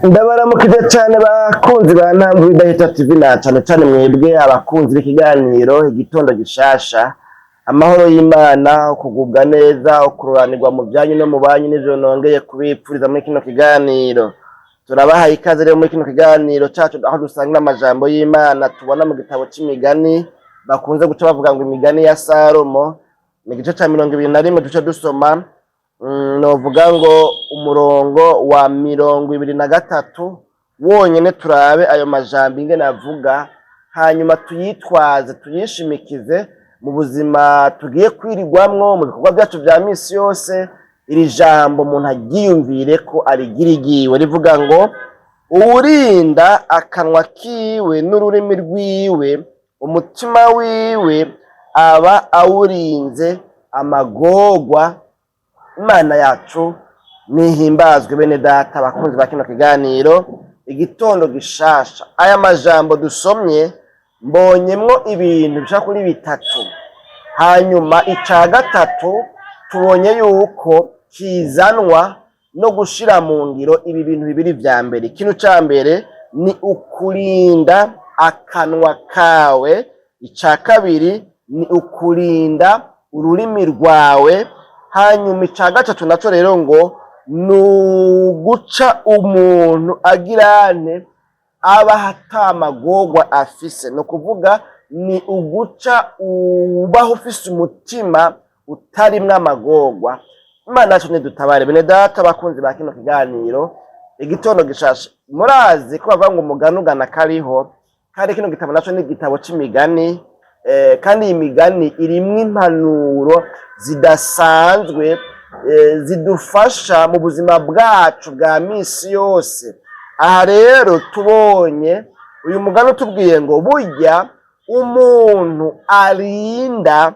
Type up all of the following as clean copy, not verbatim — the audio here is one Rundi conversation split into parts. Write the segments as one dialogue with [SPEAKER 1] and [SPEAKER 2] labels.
[SPEAKER 1] Ndabaramukije cane bakunzi ba Ntamvu Idahita TV, na cane cane mwebwe abakunzi b'ikiganiro Igitondo Gishasha. Amahoro y'Imana, ukugubwa neza, ukururanirwa mu vyanyu no mu banyu nivyo nongeye kubipfuriza muri kino kiganiro. Turabahaye ikaze rero muri kino kiganiro cacu, aho dusangira amajambo y'Imana tubona mu gitabo c'Imigani, bakunze guca bavuga ngo Imigani ya Salomo. Ni igice ca 21, duce dusoma novuga ngo umurongo wa 23 wonyene, turabe ayo majambo ingene avuga, hanyuma tuyitwaze, tuyishimikize mu buzima tugiye kwirirwamwo, mu bikorwa vyacu vya misi yose. Iri jambo umuntu aryiyumvire ko arigira igiwe. Rivuga ngo: "Uwurinda akanwa kiwe n'ururimi rwiwe, umutima wiwe aba awurinze amagorwa." Imana yacu nihimbazwe. Bene data, abakunzi ba kino kiganiro Igitondo Gishasha, aya majambo dusomye mbonyemwo ibintu bishika kuri bitatu. Hanyuma ica gatatu tubonye yuko kizanwa no gushira mu ngiro ibi bintu bibiri vya mbere. Ikintu ca mbere ni ukurinda akanwa kawe, ica kabiri ni ukurinda ururimi rwawe, hanyuma ica gatatu naco rero ngo ni uguca umuntu agirane aba ata magorwa afise. Ni ukuvuga ni uguca ubaho ufise umutima utarimwo amagorwa. Imana yacu nidutabare. Bene data, abakunzi ba kino kiganiro Igitondo Gishasha, murazi ko bavuga ngo umugani ugana kariho, kandi kino gitabo naco ni igitabo c'imigani, kandi iyi migani irimwo impanuro zidasanzwe zidufasha mu buzima bwacu bwa misi yose. Aha rero tubonye uyu mugani utubwiye ngo burya umuntu arinda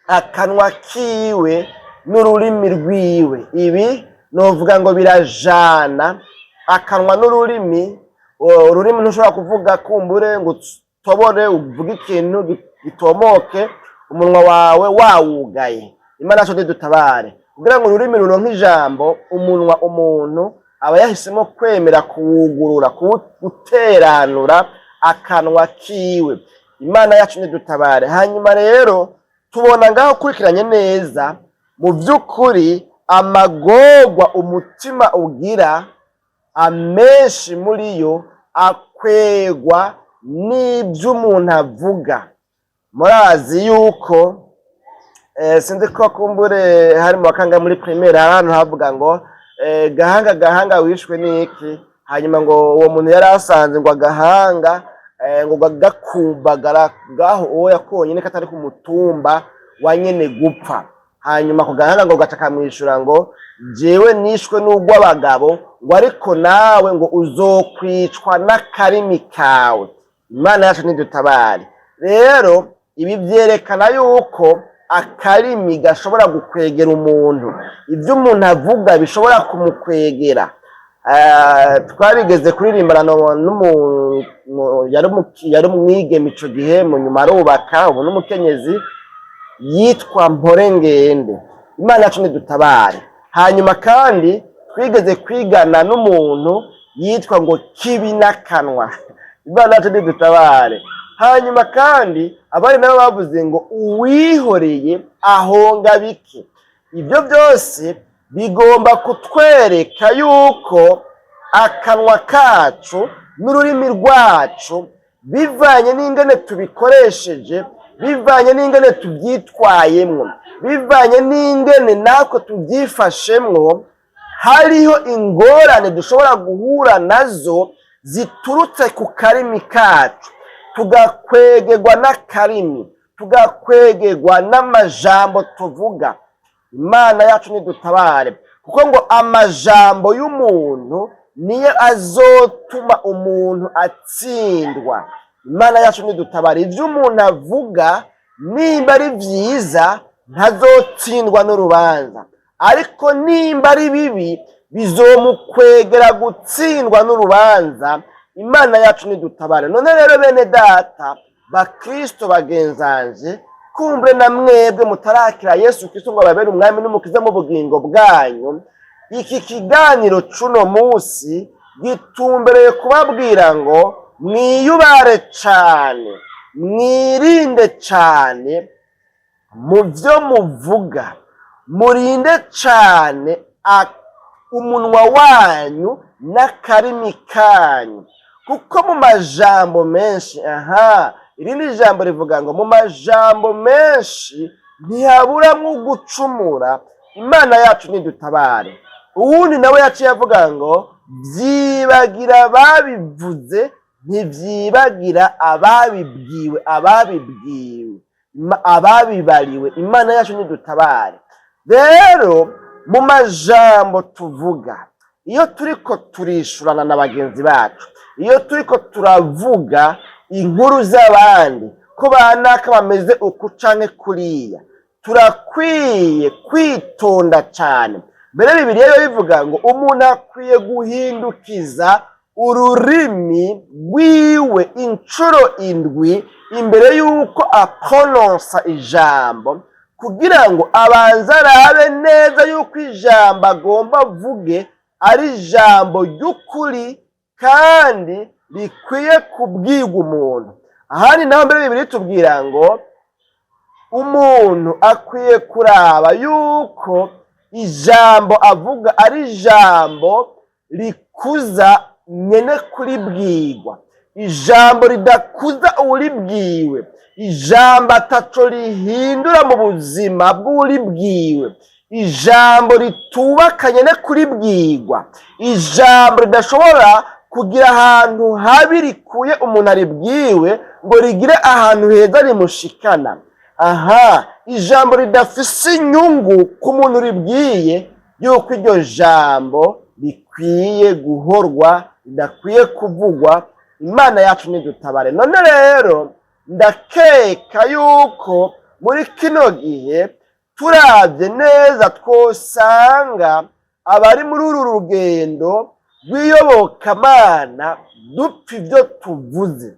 [SPEAKER 1] akanwa kiwe n'ururimi rwiwe, ibi novuga ngo birajana, akanwa n'ururimi. Ururimi ntushobora kuvuga kumbure ngo utobore uvuge ikintu gitomoke umunwa wawe wawugaye. Imana yacu nidutabare. Kugira ngo ururimi ruronke ijambo, umunwa umuntu aba yahisemo kwemera kuwugurura, guteranura akanwa kiwe. Imana yacu nidutabare. Hanyuma rero tubona ngaho ukurikiranye neza, mu by'ukuri amagorwa umutima ugira, amenshi muri yo akwegwa n'ibyo umuntu avuga. Murazi yuko sinzi ko kumbure hari mu bakanga muri primaire, hari ahantu havuga ngo "Gahanga, gahanga, wishwe n'iki?" Hanyuma ngo uwo muntu yari asanze ngo agahanga ngo gakumbagara ngaho uwo yakonyene katari ku mutumba wa nyene gupfa. Hanyuma ku gahanga ngo gaca kamwishura ngo: "Jewe nishwe n'ugw'abagabo," ngo, "ariko nawe ngo uzokwicwa n'akarimi kawe." Imana yacu nidutabare. Rero ibi vyerekana yuko akarimi gashobora gukwegera umuntu, ibyo umuntu avuga bishobora kumukwegera. Twarigeze kuririmbana yari umwigeme ico gihe, mu nyuma arubaka, ubu n'umukenyezi, yitwa Mporengende. Imana yacu nidutabare. Hanyuma kandi twigeze kwigana n'umuntu yitwa ngo Kibi n'akanwa. Imana yacu nidutabare. Hanyuma kandi abari nabo bavuze ngo uwihoreye ahonga bike. Ibyo byose bigomba kutwereka yuko akanwa kacu n'ururimi rwacu, bivanye n'ingene tubikoresheje, bivanye n'ingene tubyitwayemwo, bivanye n'ingene natwe tubyifashemwo, hariho ingorane dushobora guhura nazo ziturutse ku karimi kacu, tugakwegerwa n'akarimi, tugakwegerwa n'amajambo tuvuga. Imana yacu nidutabare, kuko ngo amajambo y'umuntu niyo azotuma umuntu atsindwa. Imana yacu nidutabare. Ibyo umuntu avuga nimba ari byiza ntazotsindwa n'urubanza, ariko nimba ari bibi bizomukwegera gutsindwa n'urubanza. Imana yacu nidutabare. None rero bene data, bakristo bagenzanje, kumbure na mwebwe mutarakira Yesu Kristo ngo ababere umwami n'umukiza mu bugingo bwanyu, iki kiganiro cuno munsi Gitumbereye kubabwira ngo mwiyubare cane, mwirinde cane mu vyo muvuga, murinde cane umunwa wanyu n'akarimi kanyu, kuko mu majambo menshi, aha irindi jambo rivuga ngo mu majambo menshi ntihaburamwo gucumura. Imana yacu nidutabare. Uwundi nawe yaciye avuga ngo vyibagira ababivuze, ntivyibagira ababibwiwe, ababibwiwe, ababibariwe. Imana yacu nidutabare. Rero mu majambo tuvuga, iyo turiko turishurana na bagenzi bacu, iyo turiko turavuga inkuru z'abandi ko banaka bameze uku canke kuriya, turakwiye kwitonda cane. Mbere Bibiliya yo bivuga ngo umuntu akwiye guhindukiza ururimi rwiwe incuro 7 imbere y'uko aprononsa ijambo, kugira ngo abanze arabe neza yuko ijambo agomba avuge ari ijambo ry'ukuri kandi rikwiye kubwirwa umuntu. Ahandi naho mbere Bibiliya itubwira ngo umuntu akwiye kuraba yuko ijambo avuga ari ijambo rikuza nyene kuribwirwa, ijambo ridakuza uwuribwiwe, ijambo ataco rihindura mu buzima bw'uwuribwiwe, ijambo ritubaka nyene kuribwirwa, ijambo ridashobora kugira ahantu habi rikuye umuntu aribwiwe ngo rigire ahantu heza rimushikana. Aha ijambo ridafise inyungu ku muntu ribwiye, yuko iryo jambo rikwiye guhorwa, ridakwiye kuvugwa. Imana yacu nidutabare. None rero ndakeka yuko muri kino gihe turavye neza twosanga abari muri uru rugendo rw'iyobokamana dupfa ivyo tuvuze,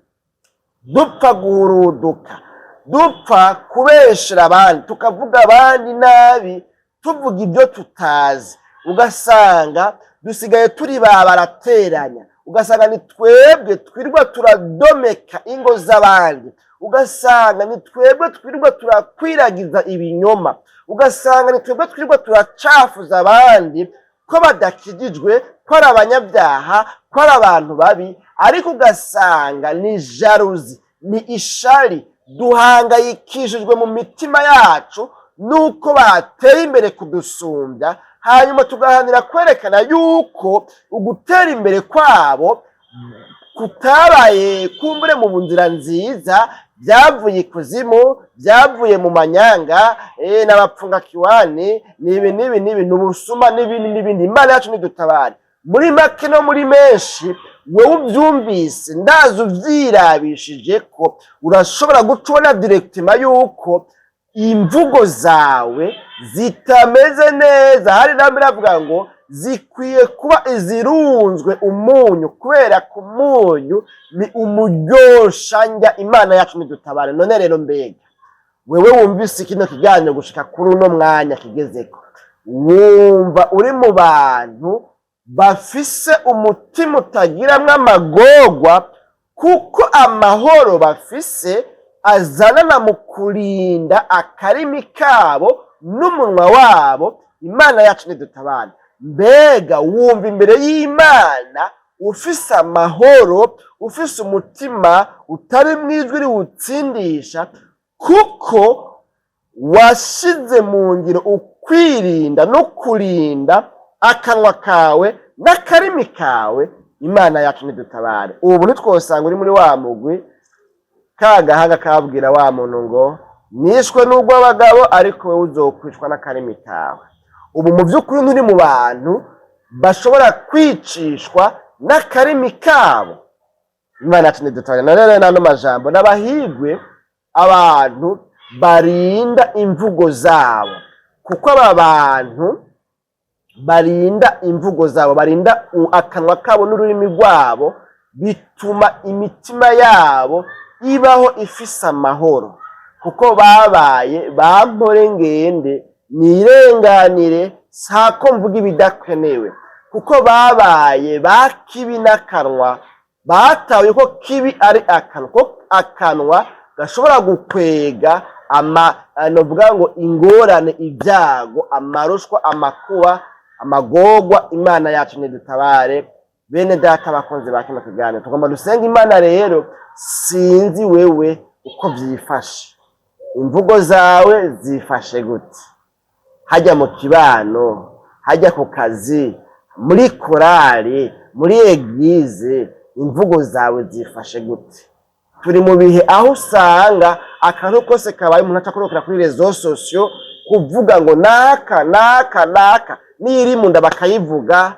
[SPEAKER 1] dupfa guhuruduka, dupfa kubeshera abandi, tukavuga abandi nabi, tuvuga ibyo tutazi, ugasanga dusigaye turi ba barateranya, ugasanga ni twebwe twirirwa turadomeka ingo z'abandi, ugasanga ni twebwe twirirwa turakwiragiza ibinyoma, ugasanga ni twebwe twirirwa turacafuza abandi ko badakijijwe, ko ari abanyabyaha, ko ari abantu babi, ariko ugasanga ni jalousie, ni ishari, duhangayikishijwe mu mitima yacu nuko bateye imbere kudusumbya, hanyuma tugahanira kwerekana yuko ugutera imbere kwabo kutabaye kumbure mu nzira nziza, byavuye ikuzimu, byavuye mu manyanga, n'abapfunga kiwani, nibi nibi nibi, n'ubusuma n'ibindi n'ibindi. Imana yacu nidutabare. Muri make no muri menshi, wewe uvyumvise, ndazi uvyirabishije ko urashobora guca ubona directement yuko imvugo zawe zitameze neza. Hari namwe iravuga ngo zikwiye kuba izirunzwe umunyu, kubera ku munyu ni umuryoshanjya. Imana yacu nidutabare. None rero mbega wewe wumvise kino kiganiro gushika kuri uno mwanya kigezeko, wumva uri mu bantu bafise umutima utagiramwo amagorwa, kuko amahoro bafise azanana mu kurinda akarimi kabo n'umunwa wabo? Imana yacu nidutabare. Mbega wumva imbere y'Imana ufise amahoro, ufise umutima utari mwijwi riwutsindisha, kuko washize mu ngiro ukwirinda no kurinda akanwa kawe n'akarimi kawe? Imana yacu nidutabare. Ubu ntitwosanga uri muri wa mugwi ka gahanga kabwira wa muntu ngo nishwe n'urw'abagabo, ariko wowe uzokwicwa n'akarimi kawe? Ubu mu by'ukuri nturi mu bantu bashobora kwicishwa n'akarimi kabo? Imana yacu nidutabare. None rero n'ano majambo, n'abahigwe abantu barinda imvugo zabo, kuko aba bantu barinda imvugo zabo, barinda akanwa kabo n'ururimi rwabo, bituma imitima yabo ibaho ifise amahoro, kuko babaye bampore ngende nirenganire, sako mvuga ibidakenewe. Kuko babaye ba kibi n'akanwa, batawe ko kibi ari akanwa, ko akanwa gashobora gukwega ama novuga ngo ingorane, ibyago, amarushwa, amakuba, amagorwa. Imana yacu nidutabare. Bene data, abakunzi ba kino kiganiro, tugomba dusenga Imana. Rero sinzi wewe uko vyifashe, imvugo zawe zifashe gute? Hajya mu kibano, hajya ku kazi, muri korali, muri église, imvugo zawe zifashe gute? Turi mu bihe aho usanga akantu kose kabaye umuntu aca kuri réseaux sociaux kuvuga ngo naka naka naka, n'iri mu nda bakayivuga,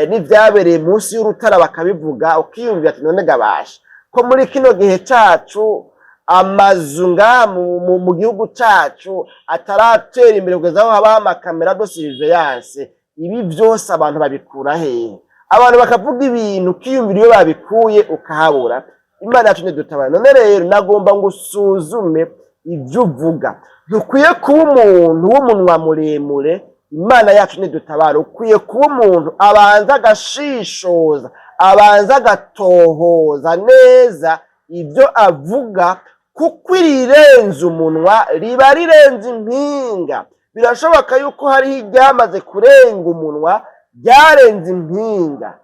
[SPEAKER 1] n'ivyabereye munsi y'urutara bakabivuga. Ukiyumvira ati: "None gabasha ko muri kino gihe cacu amazu ngaha mu gihugu cacu ataratera imbere kugeza aho habaho ama caméras de surveillance, ibi vyose abantu babikura hehe?" Abantu bakavuga ibintu ukiyumvira iyo babikuye ukahabura. Imana yacu ntidutabara. None rero nagomba ngo usuzume ibyo uvuga. Ntukwiye kuba umuntu w'umunwa muremure. Imana yacu ntidutabara. Ukwiye kuba umuntu abanza agashishoza, abanza agatohoza neza ibyo avuga, kuko irirenze umunwa riba rirenze impinga. Birashoboka yuko hariho iryamaze kurenga umunwa, ryarenze impinga.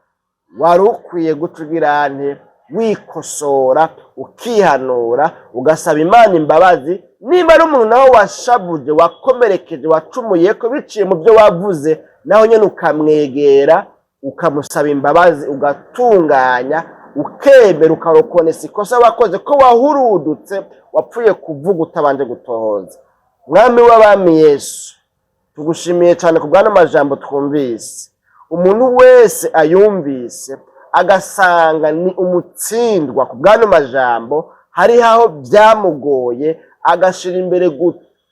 [SPEAKER 1] Wari ukwiye guca ugira nte? Wikosora, ukihanura, ugasaba Imana imbabazi. Niba ari umuntu nawe washavuje, wakomerekeje, wacumuye ko biciye mu byo wavuze, naho nyine ukamwegera ukamusaba imbabazi, ugatunganya, ukemera, ukarokonesa ikosa wakoze, ko wahurudutse, wapfuye kuvuga utabanje gutohoza. Mwami w'abami Yesu, tugushimiye cyane ku bw'ano majambo twumvise. Umuntu wese ayumvise agasanga ni umutsindwa ku bw'ano majambo, hariho aho byamugoye, agashira imbere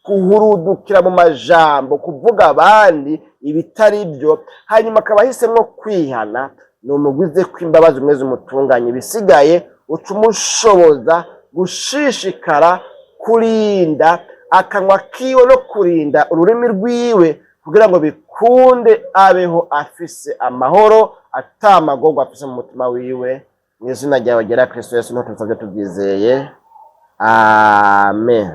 [SPEAKER 1] guhurudukira mu majambo, kuvuga abandi ibitari byo, hanyuma akaba ahisemwo kwihana, ni umugwize kw'imbabazi, umwezi umutunganye, ibisigaye uca umushoboza gushishikara kurinda akanwa kiwe no kurinda ururimi rwiwe, kugira ngo bikunde abeho afise amahoro, atamagorwa afise mu mutima wiwe. Mu izina ryawe ryera Kristo Yesu niho tubisabye tubyizeye, amen.